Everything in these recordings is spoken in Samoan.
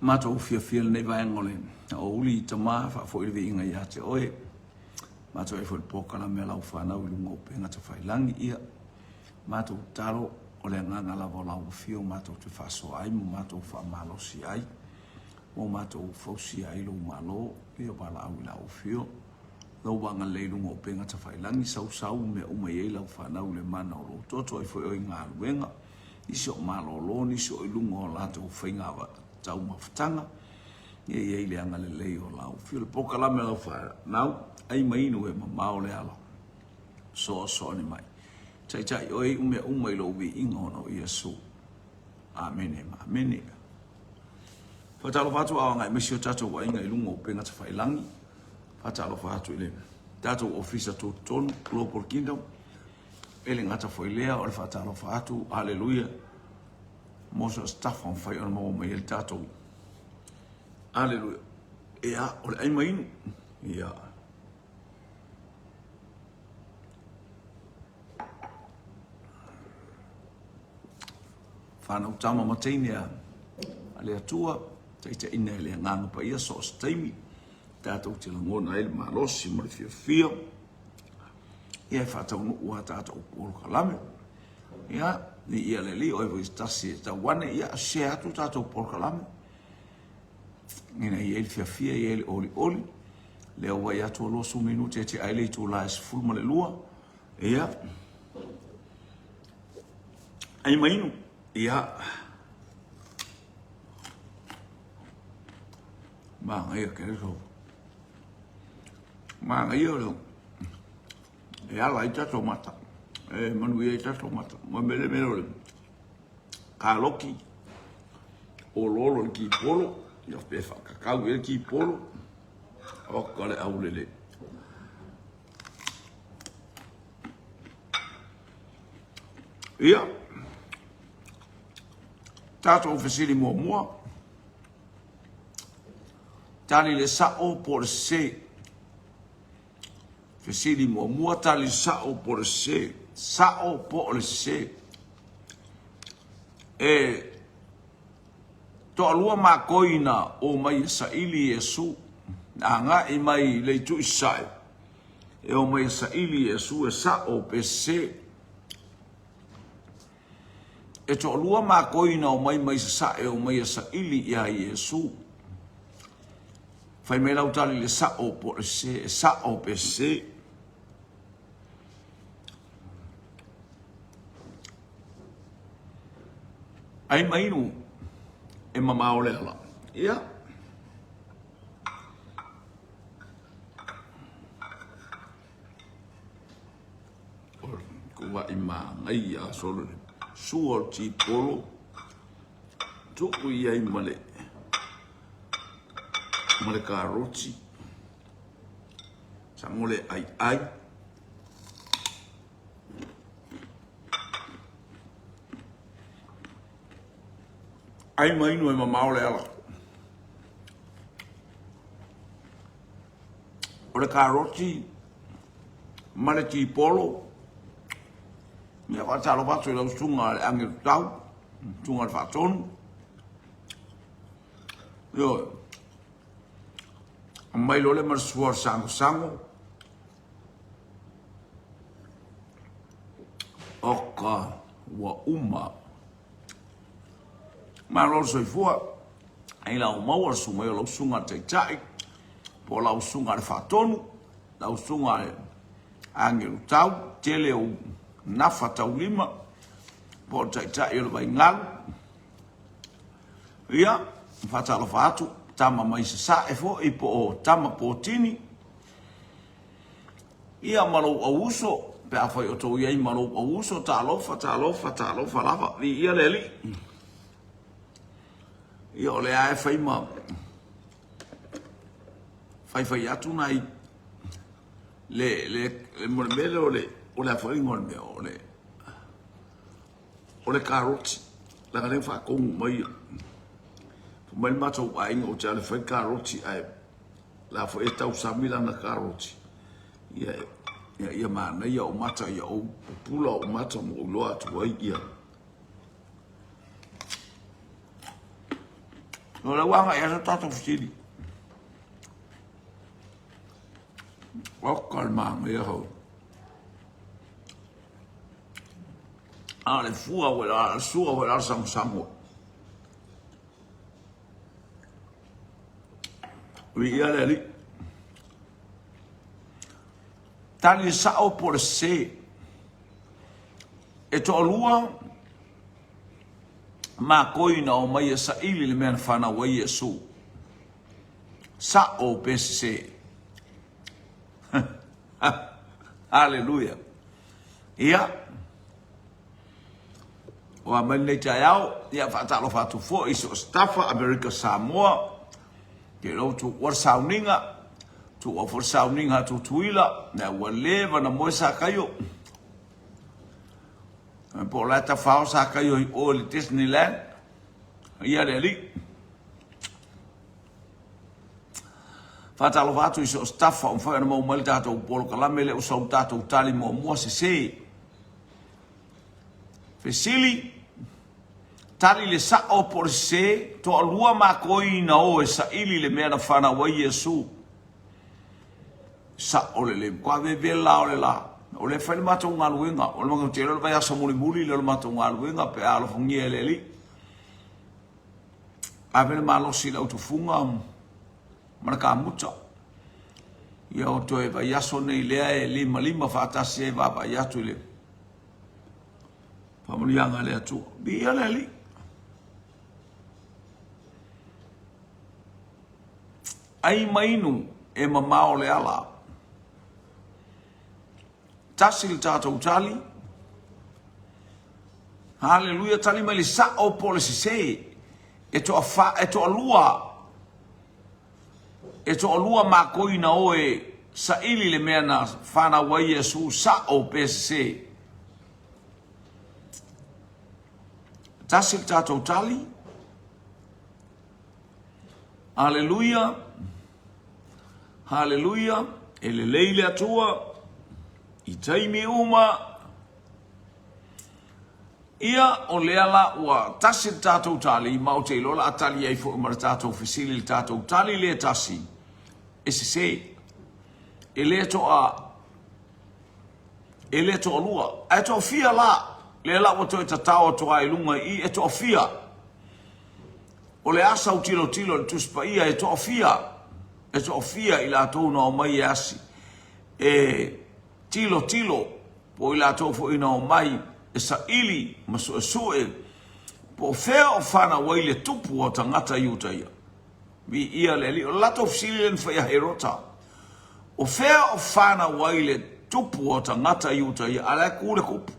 Matou fiafia lenei vaega o le aoauli tama faafoi le viiga ia te oe. Matou ai foi le polokalame a lau fanau i luga o upega tafailagi. Ia, matou tatalo o le agaga lava o lau afio matou te faasoa ai ma matou faamalosi ai ma matou fausia ai lou Malo. Ia valaau i lau afio. Lou agalelei i luga o upega tafailagi, sausau mea uma i ai lau fanau i le mana o lou toto ai foi oe i galuega. Nisi o malolo, nisi o i luga o latou faiga taumafataga, ia i ai le agalelei o lau afio. Le polokalame a lau fanau, ai ma inu e mamao le ala, soasoani mai. Taitai oe iu mea uma i lou viiga ona o Iesu. Amene ma amene. Faatalofa atu a agai mai si o tatou aiga i luga o upega tafailagi. Faatalofa atu i le tatou ofisa tutotonu, Global Kingdom. E le gata foi lea o le faatalofa atu, haleluia, mo so o se tafa mafai ona maua mai ai le tatou, haleluia, ia, o le ai ma inu, ia. Whanau tama ma teine a, a le Atua, taitaiina e le Agaga Paia so o se taimi, tatou te lagona ai le malosi ma le fiafia, Ia e faataunuu a tatou polokalame. Ia, viia le Alii, o ai foi se tasi e tau ane, ia share atu tatou polokalame. Ina ia i ai le fiafia, ia i ai le olioli. Lea ua i atu ua 20 minute e tea ai le itula e 12. Ia, ai ma inu. Ia, manaia tele sou. Manaia o le e ala ai tatou mata, e manuia ai tatou mata. Mo le mea lea o le kaloki, oloolo i le kipolo, ia pe faakakau i ai le kipolo, oka le aulele. Ia, tatou fesili muamua. Tali le sa'o po o le sese. Fesili muamua, tali le sa'o po o le sese. Sa'o po o le sese. E toalua makoi na omai e saili Iesu, na agai mai i le itu i sasae, e omai e saili Iesu e sa'o pe sese. E toalua makoi na omai mai sasae omai e saili iā Iesu. Fai mai lau tali le sa'o po o le sese, e sa'o pe sese. Ai ma inu e mamao le ala. Ia. O le kuaʻi manaia solo le sua o le tipolo tuu i ai ma le ma le karoti sago le aiai ai ma inu e mamao le ala. O le karoti ma le tipolo, ia faatalofa atu i lau susuga a le Agelu Tau, susuga i le Faatonu. Ioe. Aumai loa le ma le sua o le sagosago. Oka, ua uma. Malo le soifua. Ai lau maua le susuga o lau susuga le Taitai, po o lau susuga le Faatonu, lau susuga le Agelu Tau, tele o nafa taulima, po o le Taitai o le Vaigalu. Ia, faatalofa atu, tama mai Sasae foi po o tama Potini. Ia ma lou auuso, pe afai o tou i ai ma lou auuso, talofa, talofa, talofa lava, viia le Alii. Ia o lea e fai ma faifai atu nai le le le mo le mea lea o le o le a foi le igoa o le mea o le o le karoti leaga lea ua faatonu mai fai mai le matou aiga ou te alu e fai karoti ae la foi e tausami lana karoti ia ia, ia manaia ou mata ia ou pupula ou mata ma ou iloa atu ai ia. O lea ua agai i ai sa tatou fesili. Oka le manaia hou. A o le fua ua la, le sua ua la le sagosago. Viia le Alii. Tali le sao po o le sese. E toalua makoi na omai e saili le mea na fanau ai Iesu. Sao pe sese. Haleluia. Ia, ua mai lenei taeao, ia faatalofa atu foi i so o se tafa, Amerika Samoa, ke lo tuua le sauniga, tuua foi le sauniga a Tutuila, na ua leva na moe sa kaio. Po o la e tafao sa kaio i o i le Disneyland, ia le alii. Faatalofa atu i so o se tafa o mafai ona maua mai le tatou polokalame lea ua sau le tatou tali muamua sese. Fesili, tali le sao po o le sese, toalua makoi na o e saili le mea na fanau ai Iesu. Sao lelei, matua vevela la o le la. O lea e fai le matou galuega, o le matou tele o le vaiaso mulimuli lea o le matou galuega pe a alofagia e le Alii. Ave le malosi i le autufuga ma le kamuta. Ia o toe vaiaso nei lea e limalima faatasi ai vaavaai atu i le faamanuiaga a le Atua. Viia le Alii. Ai ma inu e mamao le ala. Tasi le tatou tali. Haleluia, tali mai le sao po o le sese. E toafa, e toalua, e toalua makoi na o e saili le mea na fanau ai Iesu, sao pe sese. Tasi le tatou tali. Haleluia. Haleluia. E lelei le Atua i taimi uma. Ia, o lea la ua tasi le tatou tali, ma ou te iloa o le a tali ai foi ma le tatou fesili le tatou tali lea e tasi, e sese. E le toa, e le toalua. Ae toafia la, lea la ua toe tatao atu lava i luga i i, e toafia. O le a sau tilotilo i le Tusi Paia, e toafia, e toafia i latou na omai e asi, e tilotilo, po o i latou foi na omai e saili ma suesue, po o fea o fanau ai le tupu o tagata Iutaia. Viia le Alii. O le latou fesili lea na fai ia Herota, o fea o fanau ai le tupu o tagata Iutaia, a o la e ku le kupu.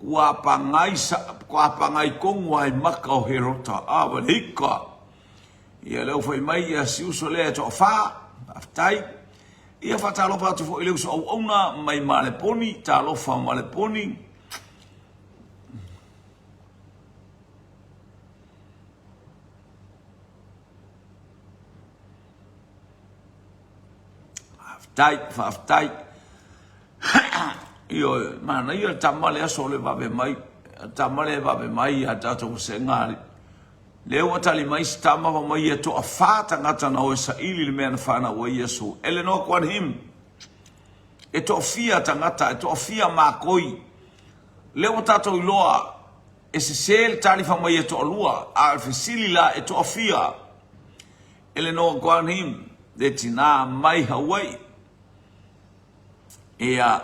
Kua pangai sa, kua pangai kongu ai maka o Herota. A wa le hika. Ia lea ua fai mai ia si uso lea e toafa. Faafetai. Ia faatalofa atu foi i le uso auauna mai Maleponi. Talofa Maleponi. Faafetai, faafetai. Ioe, manaia le tama lea sole vave mai, tama lea vave mai ia tatou vasega. Lea ua tali mai si tama fai mai e toafa tagata na o e saili le mea na fanau ai Iesu. Eleanor Guan Him. E toafia tagata, e toafia makoi. Lea ua tatou iloa e sese le tali fai mai e toalua, a o le fesili la e toafia. Eleanor Guan Him, le tina mai Hawaii. Ia,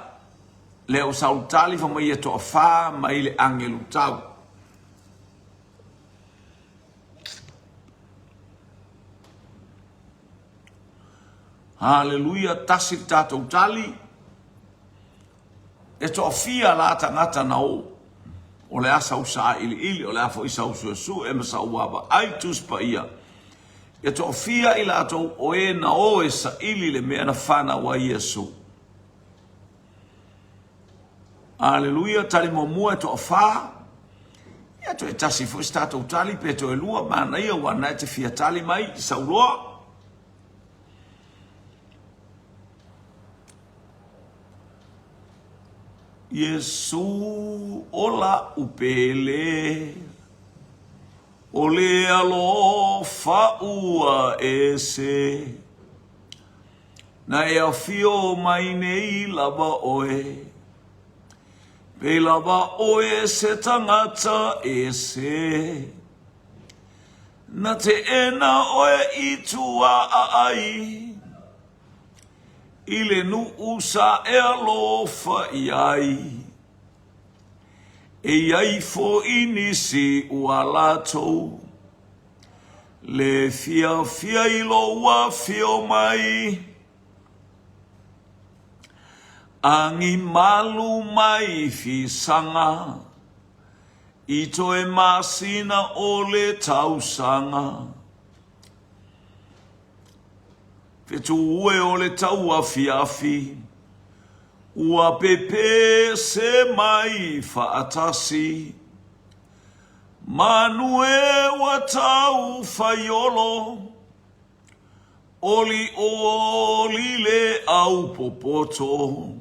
lea ua saulutali fai mai e toafa mai le agelu tau. Haleluia, tasi le tatou tali. E toafia la tagata na o. O le a sau sailiili, o le a foi sau suesue ma sau vaavaai Tusi Paia. E toafia i latou o e na o e saili le mea na fanau ai Iesu. Aleluia, tali muamua e toafa. Ia toe tasi foi se tatou tali pe toe lua, manaia ua na e te fia tali mai, sauloa. Iesu ola upele. O le alofa ua ese. Na e afio mai nei lava oe. Pei lava oe se tagata ese. Na teena oe i tua aai. I le nuu sa e alofa i ai. E i ai foi nisi ua latou le fiafia i lou afio mai. Agi malu mai fisaga i toe masina o le tausaga. Fetuue o le tauafiafi, ua pepese mai faatasi. Manu e ua tau faiolo, olioli le au popoto.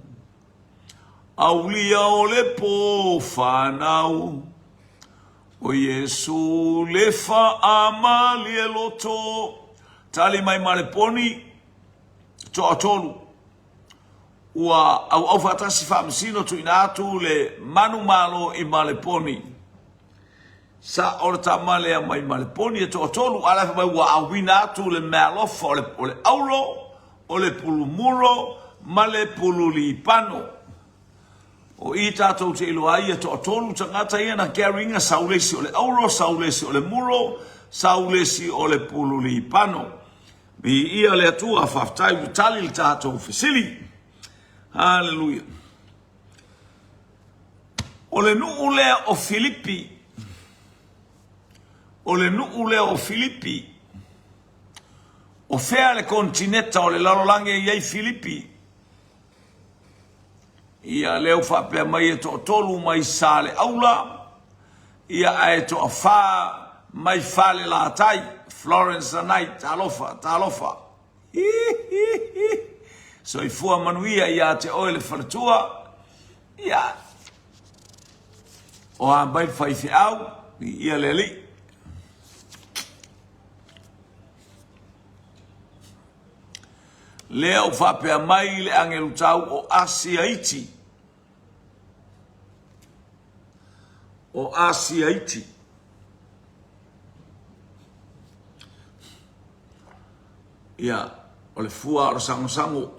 Aulia o le pō whānau, o Iesu le whaamalie loto. Tali mai ma le poni, toatolu. Ua auau faatasi faamasino tuuina atu le manumalo i Maleponi. Sa o le tama lea mai Maleponi e toatolu, a la e fai mai ua auina atu le meaalofa o le, o le auro, o le pulumuro ma le pululipano. O i tatou te iloa ai e toatolu tagata ia na carry ina, sau le isi o le auro, sau le isi o le muro, sau le isi o le pululipano. Viia le Atua, faafetai ua tali le tatou fesili. Haleluia. O le nuu lea o Filipi, o le nuu lea o Filipi, o fea le konetineta o le lalolagi e i ai Filipi? Ia lea ua faapea mai e toatolu mai Saleaula, ia ae toafa mai Falelatai, Florence Lanai, talofa, talofa. Hi, hi, hi. Soifua manuia ia te oe le faletua. Ia, o a mai le faifeau, ia le alii. Lea ua faapea mai le agelu tau o Asia iti. O Asia iti. Ia, o le fua o le sagosago.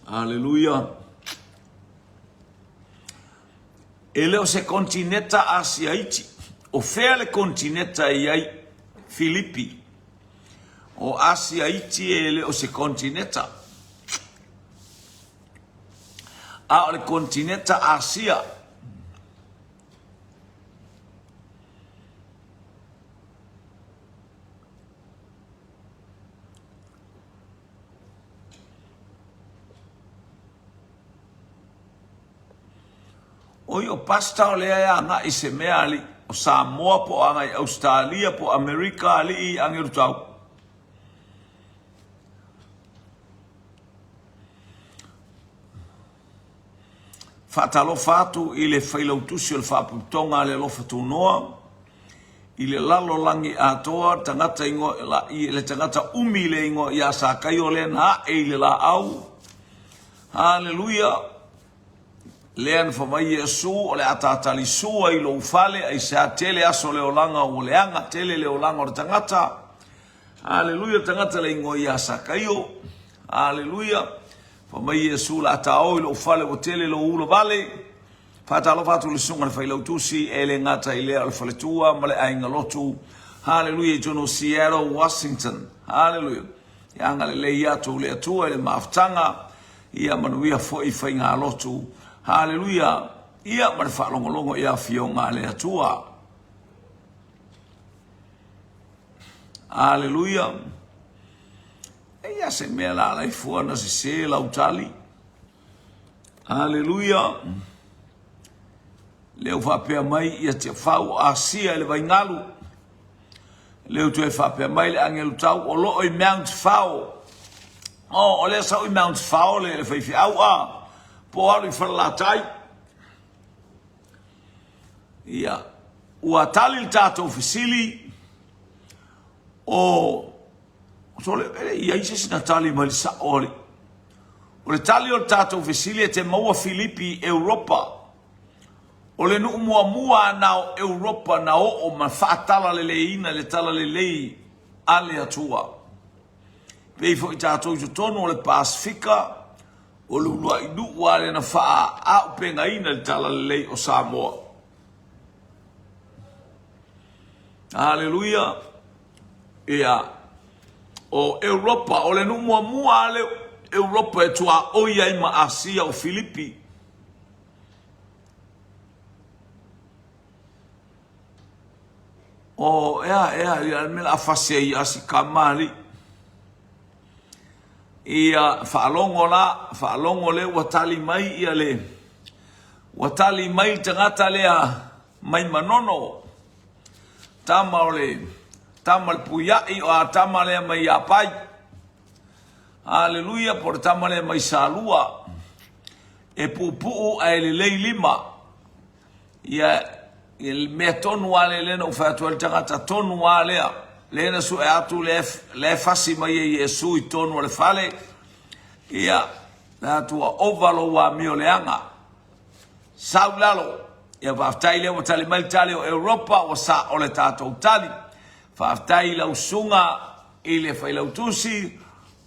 Aleluia. E le o se kontineta Asia iti. O fea le kontineta e i ai Filipi? O Asia iti e le o se kontineta. A o le kontineta Asia. Oi o Pastor o lea e agai i se mea alii o Samoa po o agai i Ausetalia po o Amerika alii agelu tau. Faatalofa atu i le Failautusi o le Faalapotopotoga a le Alofa Tunoa i le lalolagi atoa, tagata ingoa, le tagata umi le ingoa ia Sakaio lea na ae i le laau. Haleluia! Lea na fai mai Iesu, o le a tatali sua i lou fale, aisea tele aso le olaga ua leaga tele le olaga o le tagata. Haleluia, le tagata le ingoa ia Sakaio. Haleluia. Fai mai Iesu, o le a taoe i lou fale ua tele lou ula vale. Faatalofa atu i le susuga i le Failautusi, e le gata i lea o le faletua ma le aiga lotu. Haleluia i totonu o Seattle, Washington. Haleluia. Ia agalelei atu le Atua i le mafutaga, ia manuia foi faigalotu. Haleluia. Ia ma le faalogologo i afioga a le Atua. Haleluia. Eia se mea la alai fua na sese lau tali. Haleluia. Lea ua faapea mai ia Tiafau Asia i le Vaingalu. Lea ua toe faapea mai le agelu tau o loo i Mount Fao. Oh, o lea sau i Mount Fao le, le faifeau a. Po alu i Falelatai. Ia, ua tali le tatou fesili o sole e le i ai se isi na tali mai le sa'o alii. O le tali o le tatou fesili e te maua Filipi i Europa. O le nuu muamua na o Europa na oo ma faatalaleleiina le talalelei a le Atua. Pei foi tatou i totonu o le Pasefika, o le uluai nuu lava lea na faaaupegaina le talalelei o Samoa. Haleluia! Ia, o Europa, o le nuu muamua lava lea o Europa e tuaoi ai ma Asia o Filipi. O, ea, ea, ia le mea la fasi ai asi kama alii. Ia, faalogo la, faalogo lea ua tali mai ia le, ua tali mai le tagata lea mai Manono, tama o le, tama le Puiai, o a tama lea mai Apai. Haleluia, po o le tama lea mai Salua, e puupuu ae lelei lima. Ia, le mea tonu lava lea, lea na ou fai atu ai le tagata tonu lava lea, lea na sue atu lea, lea e fasi mai e Iesu i tonu o le fale, ia, le atu ua ova lou amio leaga. Sau i lalo. Ia faafetai lea ua tali mai le tali o Europa, ua sa'o le tatou tali. Faafetai i lau susuga i le Failautusi,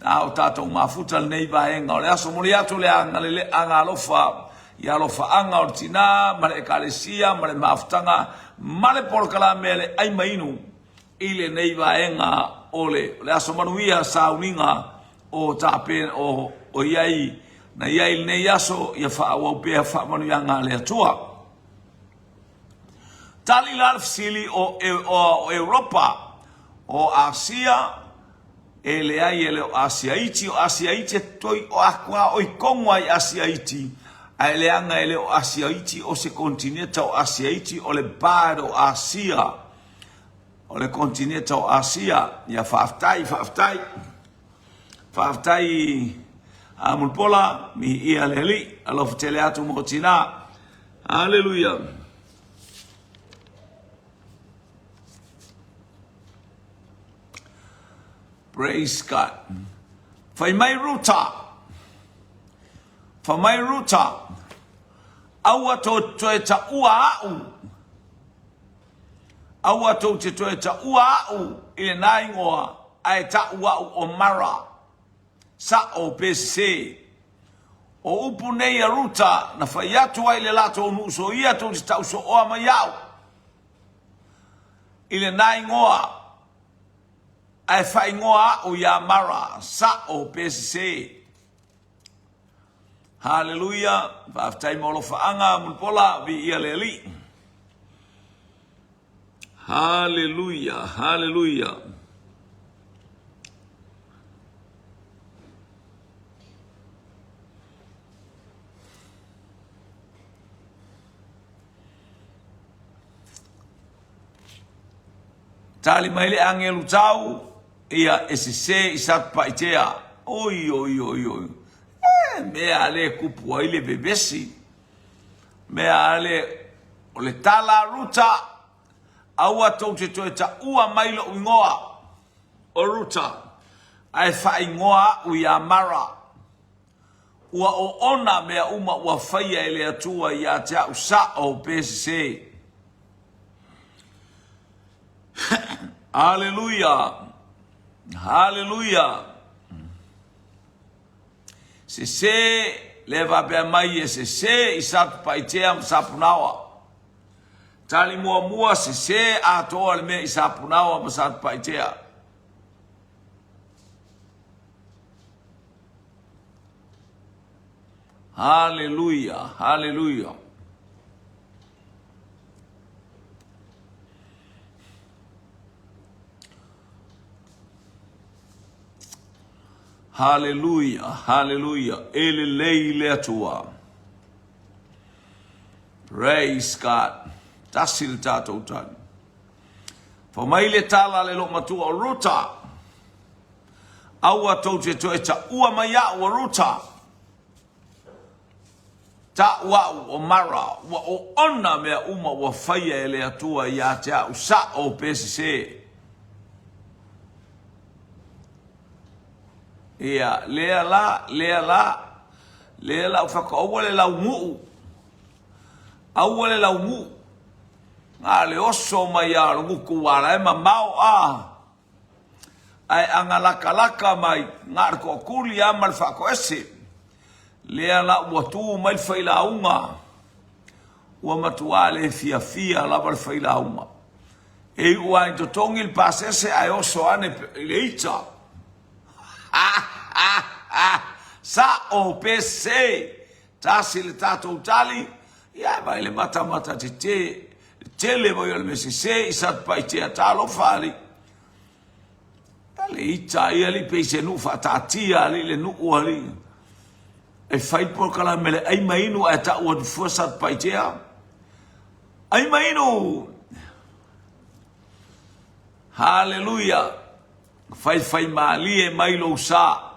a o tatou mafuta lenei vaega o le aso. Momoli atu le agaalofa i alofaaga o le tina ma le ekalesia ma le mafutaga ma le polokalame a le ai ma inu i lenei vaega o le aso manuia sauniga o tape o o iai na iai lenei aso ia faaauau pea faamanuiaga a le Atua. Tali la le fesili o, o, o Europa, o Asia, e leai e le o Asia iti, o Asia iti e toi o akua oi kongo ai Asia iti, ae leaga e le o Asia iti o se kontineta o Asia iti o le bad o Asia, o le kontineta o Asia. Ia faafetai, faafetai. Faafetai a Mulipola, miia le Alii, alofa tele atu mo tina. Haleluia. Praise God. Fai mai Ruta. Fai mai Ruta. Aua tou toe taua a'u. Aua tou te toe taua a'u i lena ingoa, ae ta'u a'u o Mara. Sa'o pe sesē. O upu nei a Ruta na fai atu ai i le latou nuu soia tou te ta'u so'oa mai a'u i lena ingoa, ae faaigoa a'u iā Mara. Sa'o pe sesē. Haleluia! Faafetai mo alofaaga Mulipola, viia le Alii. Haleluia, haleluia. Tali mai le agelu tau, ia e sese i Satupaitea. Oi, oi, oi, oi. E, mea a le kupu ai le vevesi. Mea a le, o le tala a Ruta, aua tou te toe taua mai lou ingoa, o Ruta, ae faaigoa a'u ia Mara. Ua oona mea uma ua faia e le Atua ia te a'u sa'o pe sese. Aleluia! Aleluia! Sese le faapea mai e sese i Satupaitea ma Sapunaoa. Tali muamua sese atoa le mea i Sapunaoa ma Satupaitea. Haleluia, haleluia. Haleluia, haleluia. E lelei le Atua. Praise God. Tasi le tatou tali. Fa mai le tala le loo matua o Ruta. Aua tou te toe taua mai a'u o Ruta. Ta'u a'u o Mara, ua oona mea uma ua faia e le Atua iā te a'u sa'o pe sesē. Ia, lea la, lea la, lea la ua fai atu, aua le launu'u, aua le launu'u, na o le oso mai lava o le gutu aua o la e mamao a, ae a na latalata mai, na o le toatuli lava ma le faatoese. Lea la ua tu mai le failauga, ua matuā le fiafia lava le failauga. E iu lava ina totogi le pasese ae oso ane i le ita. Ha ha ha! Sa'o pe sese! Tasi le tatou tali, ia e vaai le matamata tete, le tele foi o le mea sese i Satupaitea. Talofa alii! Le ita ia alii pei se nuu faataatia alii le nuu alii. E fai polokalame le ai ma inu ae tau atu fua Satupaitea. Ai ma inu! Haleluia! Faifaimalie mai lou sa.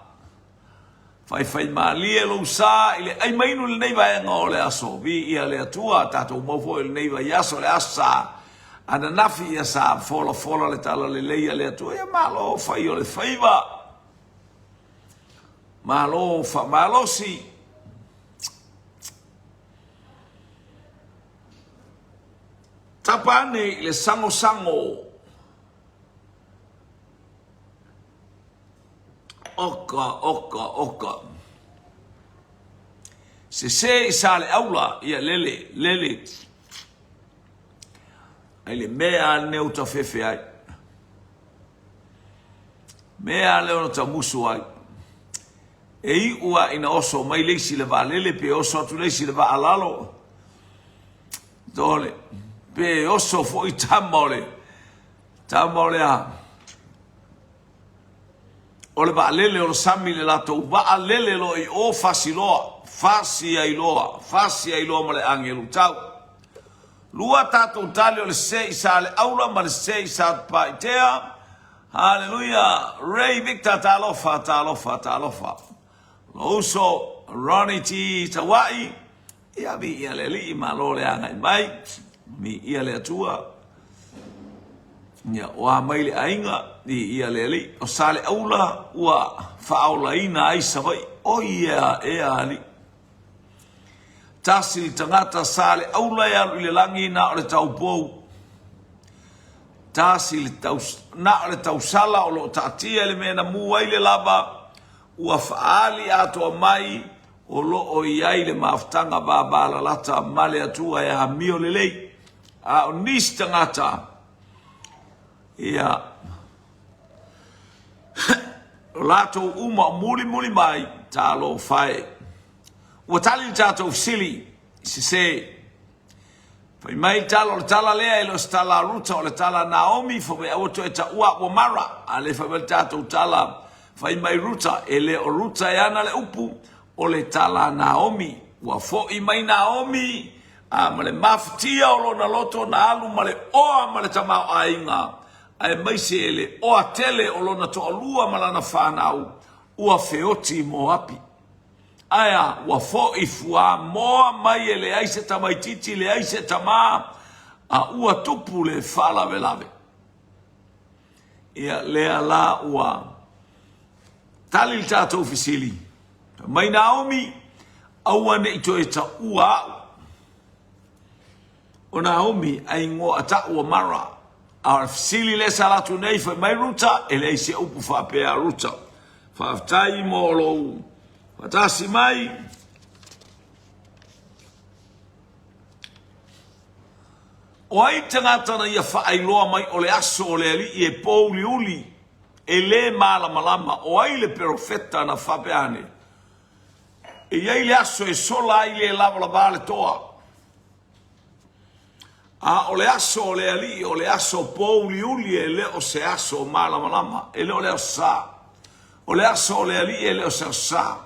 Faifaimalie lou sa i le ai ma inu i lenei vaega o le aso. Viia le Atua, tatou mau foi i lenei vaiaso, le aso sa ananafi ia sa folafola le talalelei a le Atua. Ia malo fai o le faiva. Malo faamalosi. Tapa ane i le sagosago. Oka, oka, oka. Sese i Saleaula, ia lele, lele. Ai le mea a lenei uta fefe ai. Mea a lea ona tamusu ai. E iu a ina oso mai le isi le vaalele pe oso atu le isi le vaa lalo. Tole, pe oso foi tama o le, tama o le a. O le vaalele o le sami i le latou vaa lele loa i o fasi loa, fasi ai loa, fasi ai loa ma le agelu tau. Lua tatou tali o le se i Saleaula ma le se i Satupaitea. Haleluia! Ray Victor talofa, talofa, talofa. Lou uso Ronnie T. Tauai, Ia, viia le Alii, malo le agai mai, viia le Atua. Ia, o a mai le aiga, viia le Alii. O Saleaula ua faaolaina ai Savaii. O ia ea Alii. Tasi le tagata Saleaula e alu i le lagi na o le taupou. Tasi le taus, na o le tausala o lo o taatia i le mea na mu ai le lava, ua faaali atoa mai O lo o i ai le mafutaga vavalalata ma le Atua e amio lelei. A o nisi tagata, ia, o latou uma o mulimuli mai, talofa e. Ua tali le tatou fesili, sese. Fai mai le tala, o le tala lea e le o se tala a Ruta, o le tala a Naomi, fai mai aua toe taua ua Mara. A le fai mai le tatou tala, fai mai Ruta, e le o Ruta e ana le upu, o le tala a Naomi. Ua foi mai Naomi, a ma le mafatia o lona loto na alu ma le oa ma le tamaoaiga, aemaise e le oa tele o lona toalua ma lana fanau, ua feoti i Moapi. Ae a, ua foi fuamoa mai e leai se tamaitiiti, leai se tamā, a ua tupu le faalavelave. Ia, lea la ua tali le tatou fesili. Fai mai Naomi, aua ne i toe taua a'u. O Naomi a igoa ta'u o Mara. A o le fesili lea sa alu atu nei, fai mai Ruta, e leai se upu faapea Ruta. Faafetai mo lou faatasi mai. O ai tagata na ia faailoa mai o le aso o le Alii e pōuliuli, e lē malamalama? O ai le perofeta na faapea ane, E i ai le aso e sola ai le lavalava le toa? A o le aso o le Alii o le aso pōuliuli e le o se aso malamalama, e le o le aso sa. O le aso o le Alii e le o se aso sa.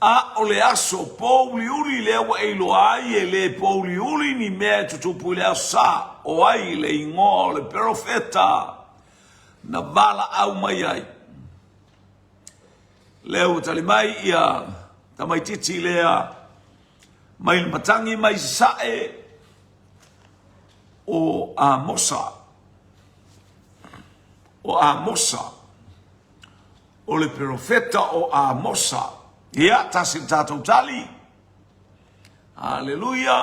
A o le aso pōuliuli lea ua e iloa ai e le pōuliuli ni mea e tutupu i le aso sa. O ai le igoa o le perofeta na valaau mai ai? Lea ua tali mai ia tamaitiiti lea. Mai le matagi mai sasae o Amosa. O Amosa. O le perofeta o Amosa. Ia, tasi le tatou tali. Haleluia.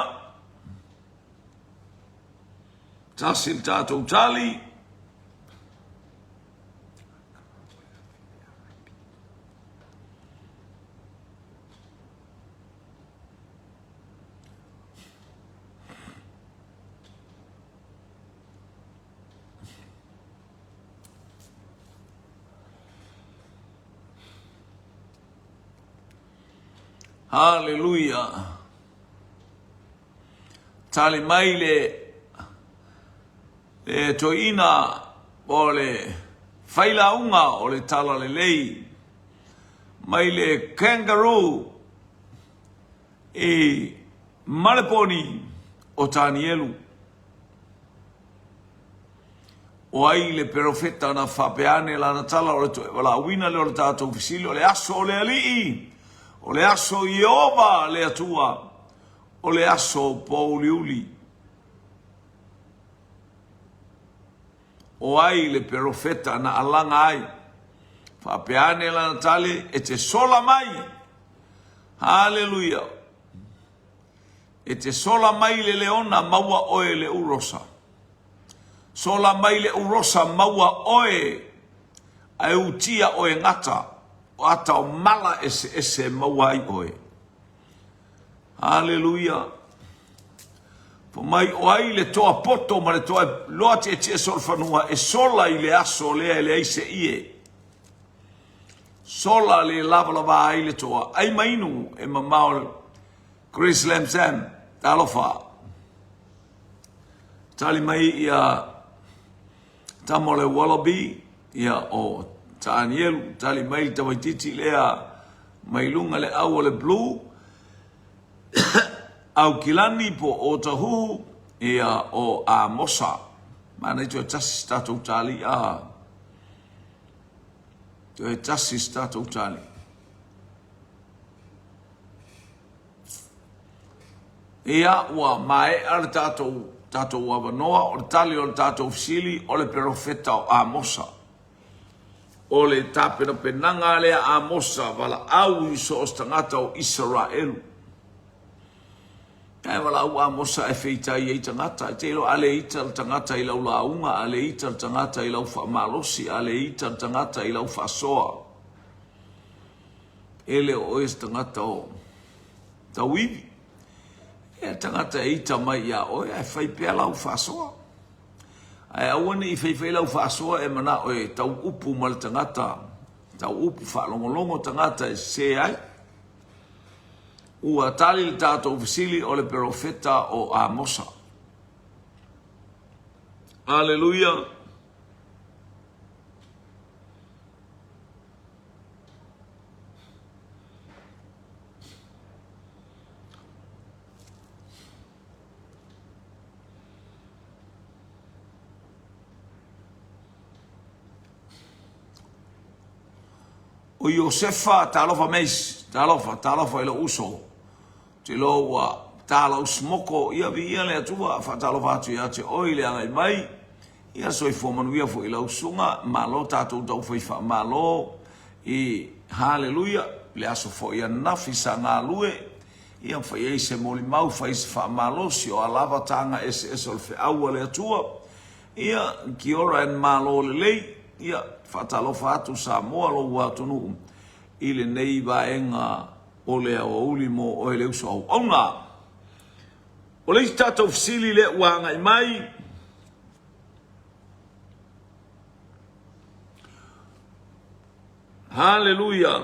Tasi le tatou tali. Haleluia. Tali mai le le toeaina o le failauga o le talalelei mai le kangaroo i Maleponi o Tanielu. O ai le perofeta na faapea ane lana tala o le toe valaauina lea o le tatou fesili o le aso o le Alii, o le aso Ieova le Atua, o le aso pōuliuli. O ai le perofeta na alaga ai? Faapea ane lana tali, e te sola mai. Haleluia. E te sola mai le leona maua oe le urosa. Sola mai le urosa maua oe ae utia oe gata o ata o mala eseese maua ai oe. Haleluia. Fai mai o ai le toa poto ma le toa loa tietie solofanua e sola i le aso lea e leai se ie. Sola le lavalava ai le toa. Ai ma inu e mamao Chris Lamsam, talofa. Tali mai ia tama o le Wallaby, ia o Tanielu, tali mai le tamaititi lea mai luga le au o le Blue, Aukilani po o Otahuhu, ia o Amosa. Manaia toe tasi se tatou tali a. Toe tasi se tatou tali. Ia, ua maea le tatou, tatou avanoa, o le tali o le tatou fesili, o le perofeta o Amosa. O le tapenapenaga lea a Amosa, valaau i so o se tagata o Isaraelu. Ae valaau Amosa e feitai ai tagata. E te iloa a le ita le tagata i lau lauga, a le ita le tagata i lau faamalosi, a le ita le tagata i lau faasoa. E le o oe se tagata o tauivi. E tagata e ita mai ia oe ae fai pea lau faasoa. Ae aua ne i faifai lau faasoa e manao e tau upu ma le tagata, tau upu faalogologo tagata e sese ai. Ua tali le tatou fesili o le perofeta o Amosa. Aleluia! O Iosefa, talofa Mace, talofa, talofa i lou uso. Ou te iloa ua ta lau smoko, ia viia le Atua, faatalofa atu ia te oe i le agai mai. Ia soifua manuia foi i lau susuga, malo tatou taufai faamalo i haleluia, le aso foi ananafi sa galue, ia fai ai se molimau, fai se faamalosi o a lava taga eseese o le feau a le Atua. Ia, kia ora and malo lelei, ia faatalofa atu Samoa lou atunuu i lenei vaega o le aoauli mo oe le uso auauna. O le isi tatou fesili lea ua agai mai, Haleluia!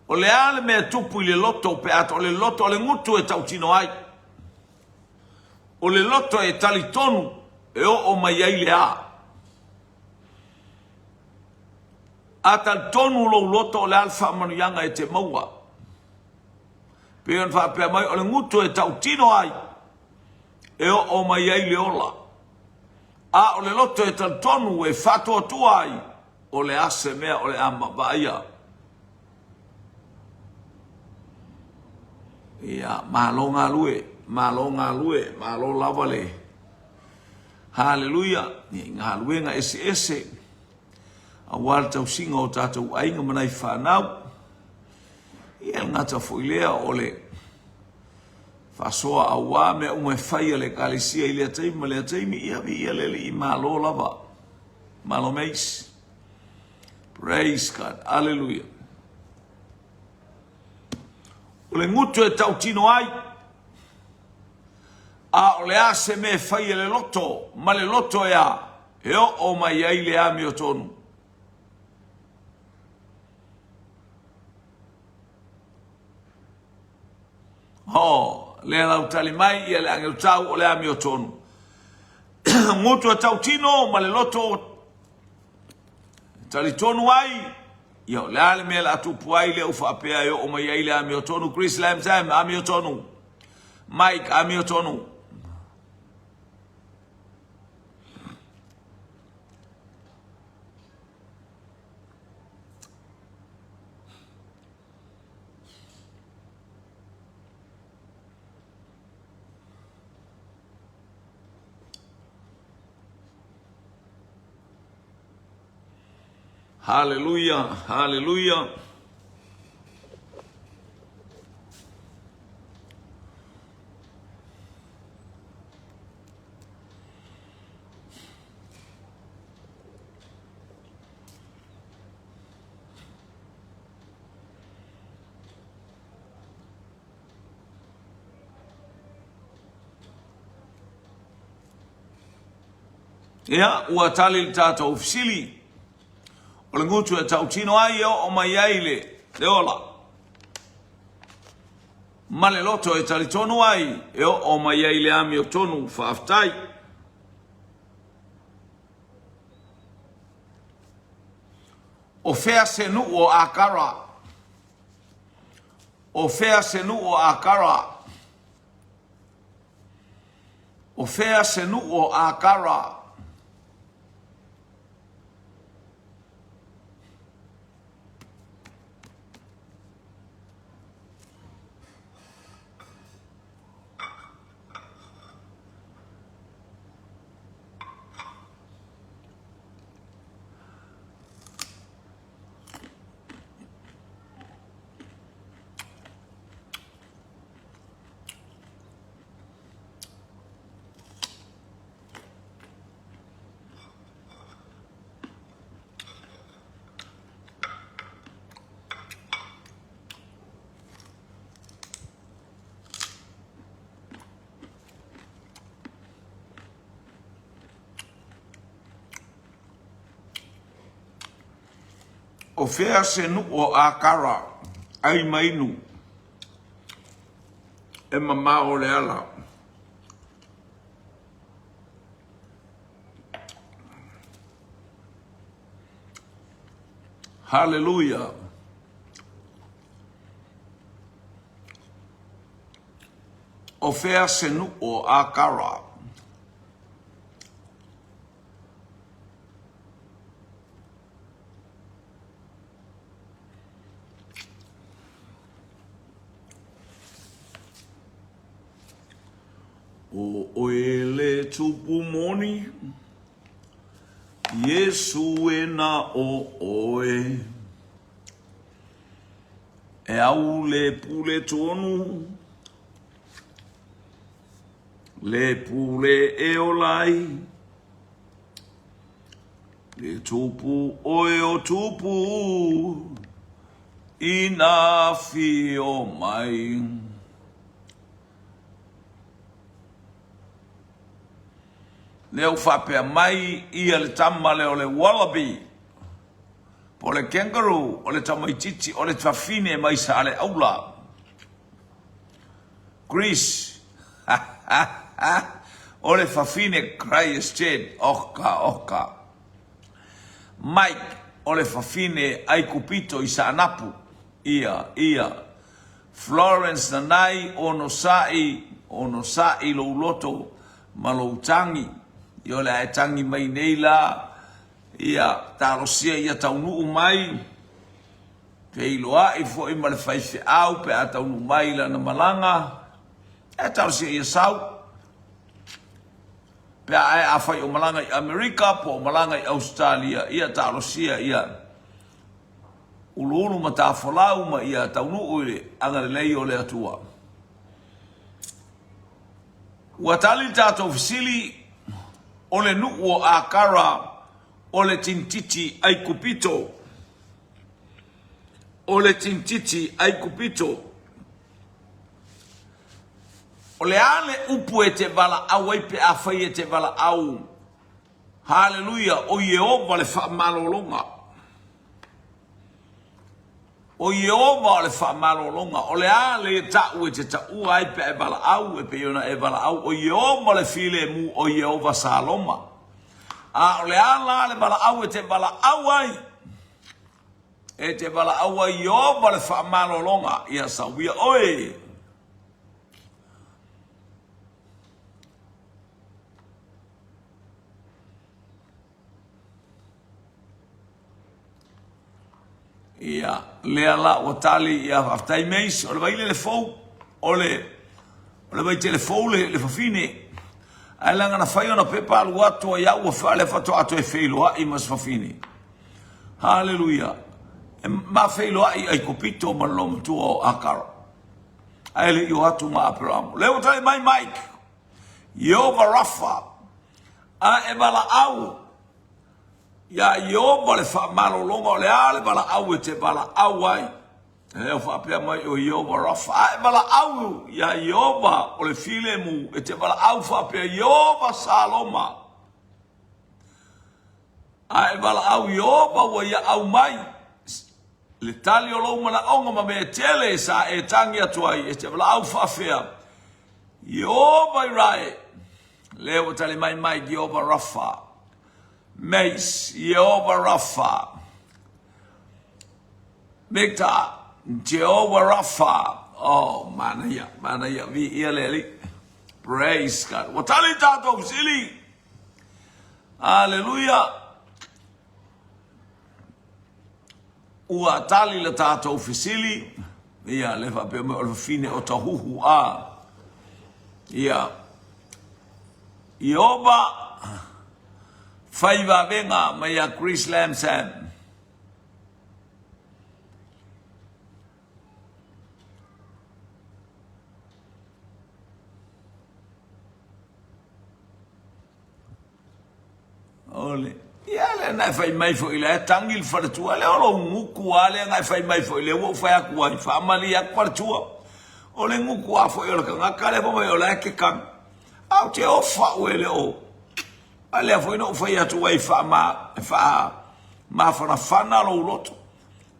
O le a le mea tupu i le loto pe a o le loto o le gutu e tautino ai. O le loto e talitonu e oo mai ai le a. A talitonu lou loto o le a le faamanuiaga e te maua. Pei ona faapea mai, o le gutu e tautino ai, e oo mai ai le ola. A o le loto e talitonu e faatuatua ai, o le a se mea o le a vaaia. Ia, malo galue, malo galue, malo lava le Haleluia i galuega eseese aua le tausiga o tatou aiga ma nai fanau. Ia, e le gata foi lea o le faasoa aua mea uma e fai a le Ekalesia i lea taimi ma lea taimi. Ia, viia le Alii, malo lava. Malo meisi. Praise God. Hallelujah. O le gutu e tautino ai, a o le a se mea e fai e le loto, ma le loto e a, e oo mai ai le amiotonu. Oh, lea lau tali mai ia le agelu tau o le amiotonu. Gutu e tautino ma le loto E talitonu ai, ia o le a le mea o le a tupu ai lea ua faapea e oo mai ai le amiotonu, Chris Lamsam, amiotonu, Mike, amiotonu. Haleluia, haleluia. Ia, ua tali le tatou fesili. O le gutu e tautino ai e oo mai ai le, le ola. Ma le loto e talitonu ai e oo mai ai le amiotonu. Faafetai. O fea se nuu o Akara? O fea se nuu o Akara? O fea se nuu o Akara? O fea se nuu o Akara, ai ma inu, e mamao le ala. Haleluia! O fea se nuu o Akara? O oe le tupu moni, Iesu e na o oe. E au le pule tonu, Le pule e ola ai, Le tupu oe o tupu, Ina afio mai. Lea ua faapea mai ia le tama lea o le wallaby, po o le kangaroo, o le tamaitiiti, o le tafine mai Saleaula. Greece O le fafine Christ Oka oka Mike O le fafine Aikupito i Saanapu Ia ia Florence Nanai Onosai Onosai lou loto ma lou tagi Ia o le a e tagi mai nei la Ia talosia ia taunuu mai. Feiloai foi ma le faifeau pe a taunuu mai i lana malaga, e talosia ia sau. Pe a e afai o malaga i Amerika po o malaga i Ausetalia, ia talosia ia uluulu matafolau ma ia taunuu i le agalelei o le Atua. Ua tali le tatou fesili, o le nuu o Akara o le tinititi Aikupito. O le tinititi Aikupito. O le a le upu e te valaau ai pe afai e te valaau? Haleluia, o Ieova le faamalologa. O Ieova o le faamalologa. O le a le ta'u e te taua ai pe a e valaau, e pei ona e valaau, o Ieova le filemu, o Ieova Saloma. A o le a la le valaau e te valaau ai? E te valaau ai Ieova le faamalologa, ia sauia oe. Ia, lea la ua tali, ia faafetai Mace, o le vailele fou, o le, o le vaitele fou le, le fafine. Ae leaga na fai ona pepa alu atu ai au ua lea faatoa toe feiloai ma se fafine. Haleluia. E ma feiloai ai kopito ma le lomatua o Akara. Ae le i o atu ma Aperamo. Lea ua tali mai Mike. Ieova Rafa, a e valaau iā Ieova le faamalologa, o le a le valaau e te valaau ai? E faapea mai o Ieova Rafa, a e valaau iā Ieova o le filemu, e te valaau faapea Ieova Saloma, a e valaau Ieova ua ia aumai le tali o lou manaoga ma mea tele sa e tagi atu ai, e te valaau faafea Ieova Irae, lea ua tali mai mai Ieova Rafa. Mace, Ieova Rafa. Victor, Jehovah Rafa. Oh, manaia, manaia, viia le Alii. Praise God. Ua tali tatou fesili. Hallelujah. Ua tali le tatou fesili, ia le faapea mai o le fafine o Tahuhu a. Ia, Ieova fai vavega mai ia Chris Lamsam. O le, ia lea na e fai mai foi la e tangi le faletua lea o lou gutu a lea na e fai mai foi lea ua ou fai atu ai faamalie atu faletua. O le gutu a foi o le tagata lea fai mai o la e te tagi. A ou te ofa au e le o. A lea foi na ou fai atu ai faama, faa mafanafana lou loto.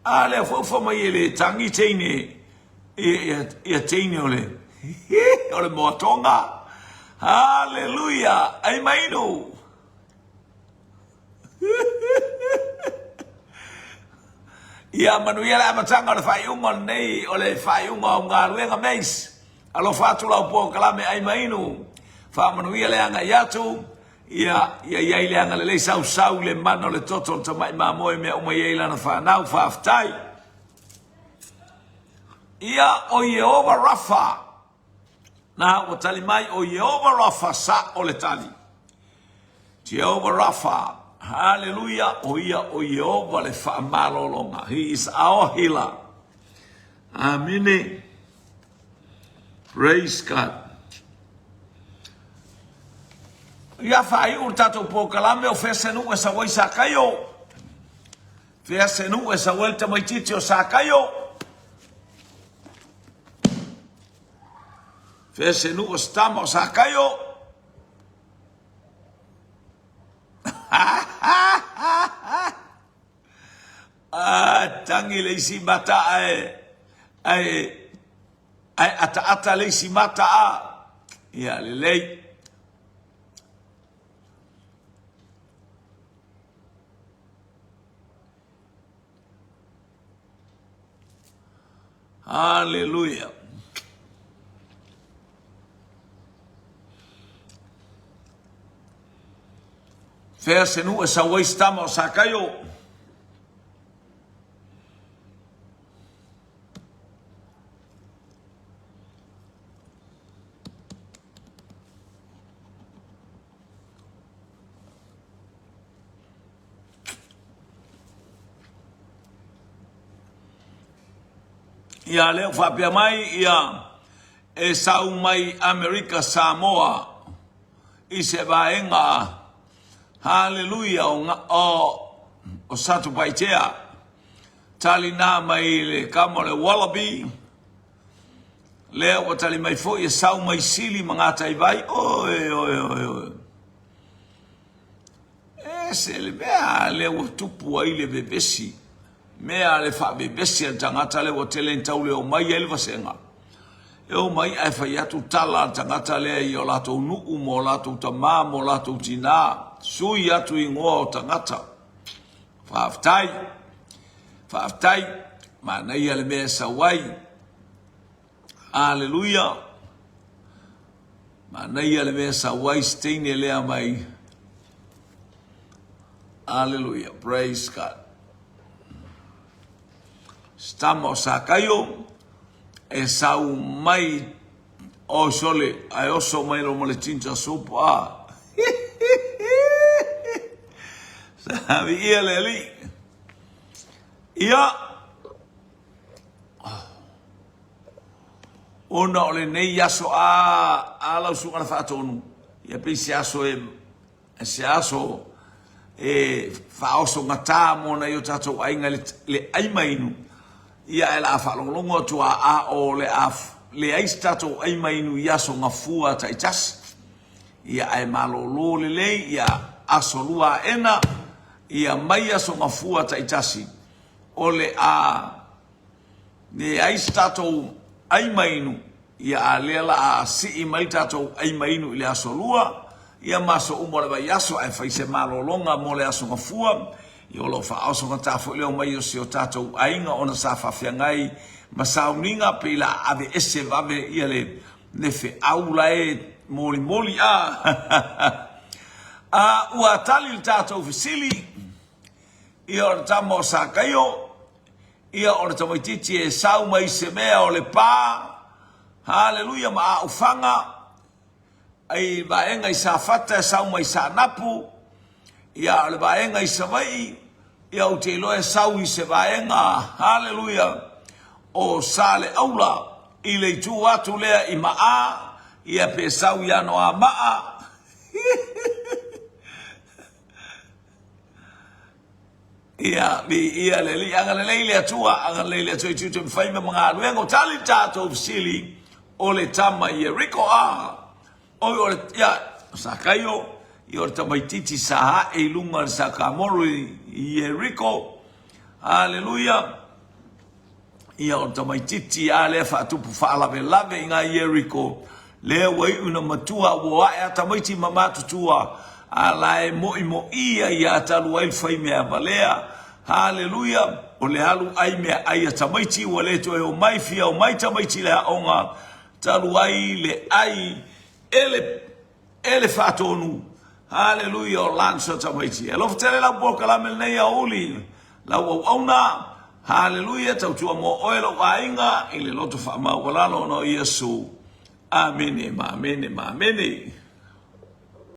A lea foi ua fai mai e le tagi teine ia teine o le o le moatoga. Haleluia! Ai mainu! Ia manuia le amataga o le faaiuga o lenei o le faaiuga o galuega Mace. Alofa atu lau polokalame ai mainu. Faamanuia le agai atu. Ia, ia i ai le agalelei sausau i le mana o le toto o le tamai mamoe mea uma i ai lana fanau. Faafetai. Ia, o Ieova Rafa. Na ua tali mai o Ieova Rafa sa o le tali. Jehovah Rafa. Haleluia, o ia o Ieova le faamalologa. He is our healer. Amene. Praise God. Ia faaiu le tatou polokalame o fea se nuu e sau ai Sakaio. Fea se nuu e sau ai le tamaitiiti o Sakaio. Fea se nuu o se tama o Sakaio. Ah, tangi le isi mata ae, ae, ae ataata le isi mata a. Ia, lelei. Haleluia. Fea se nuu e sau ai se tama o Sakaio. Ia lea ua faapea mai ia e sau mai Amerika Samoa i se vaega haleluia o, o, o Satupaitea tali na mai le kama o le Wallaby lea ua tali mai foi e sau mai Sili ma Gataivai oi oi oi oi Ese le mea lea ua tupu ai le vevesi, mea le faavevesi a le tagata lea ua tele ina tau le omai ai le vasega. E omai ae fai atu tala a le tagata lea i o latou nuu ma o latou tama ma o latou tina, sui atu igoa o tagata. Faafetai, faafetai, manaia le mea e sau ai. Aleluia! Manaia le mea sau ai se teine lea mai. Aleluia. Praise God. Stama o Sakaio e sau mai o sole ae oso mai lo ma le ginger soup a. Sa ia le alii. Ia Ona o lenei aso a, a lau susuga le faatonu, ia pei se aso e, se aso e faaosogata mo nai o tatou aiga i le ai mainu, ia ae la faalogologo atu a, a o le a leai se tatou ai mainu i aso gafua taitasi. Ia ae malolo lelei, ia aso lua aena, ia mai aso gafua taitasi, o le a leai se tatou ai mainu, ia a lea la a sii mai tatou ai mainu i le aso lua, ia ma aso uma o le vaiaso, ae fai se malologa mo le aso gafua, ia o lo o faaosogata foi le omai o si o tatou aiga ona sa faafeagai ma sauniga pei la a aveese vave ia le le feau la e molimoli a a ua tali le tatou fesili ia o le tama o Sakaio, ia o le tamaitiiti e sau mai se mea o le pa, haleluia, ma aaofaga, ai vaega i Safata e sau mai Saanapu, ia o le vaega i Savaii, ia ou te iloa e sau i se vaega, haleluia, o Saleaula, i le itu atu lea i Maa, ia pe sau i Anoamaa, Ia, viia le Alii, agalelei le Atua, agalelei le Atua i tiute ma faiva ma galuega. O tali le tatou fesili o le tama i Ieriko. A, oi o le, ia, o Sakaio, ia o le tamaititi sa ae i luga o le sakamoro i Ieriko. Aleluia. Ia o le tamaititi a lea faatupu faalavelave i ngā Ieriko, lea ua iu ina matua, ua ae a tamaiti ma matutua, a la e moʻimoʻi ia ia talu ai le fai mea valea. Haleluia! O le alu ai mea ai a tamaiti ua le toe omai fia omai tamaiti i le aoga, talu ai le ai e le E le faatonu. Haleluia o Lance o tamaiti. E alofa tele lau polokalame lenei aoauli, lau auauna. Haleluia, tautua mo oe lou aiga i le loto faamaualalo ona o Iesu. Amene ma amene ma amene.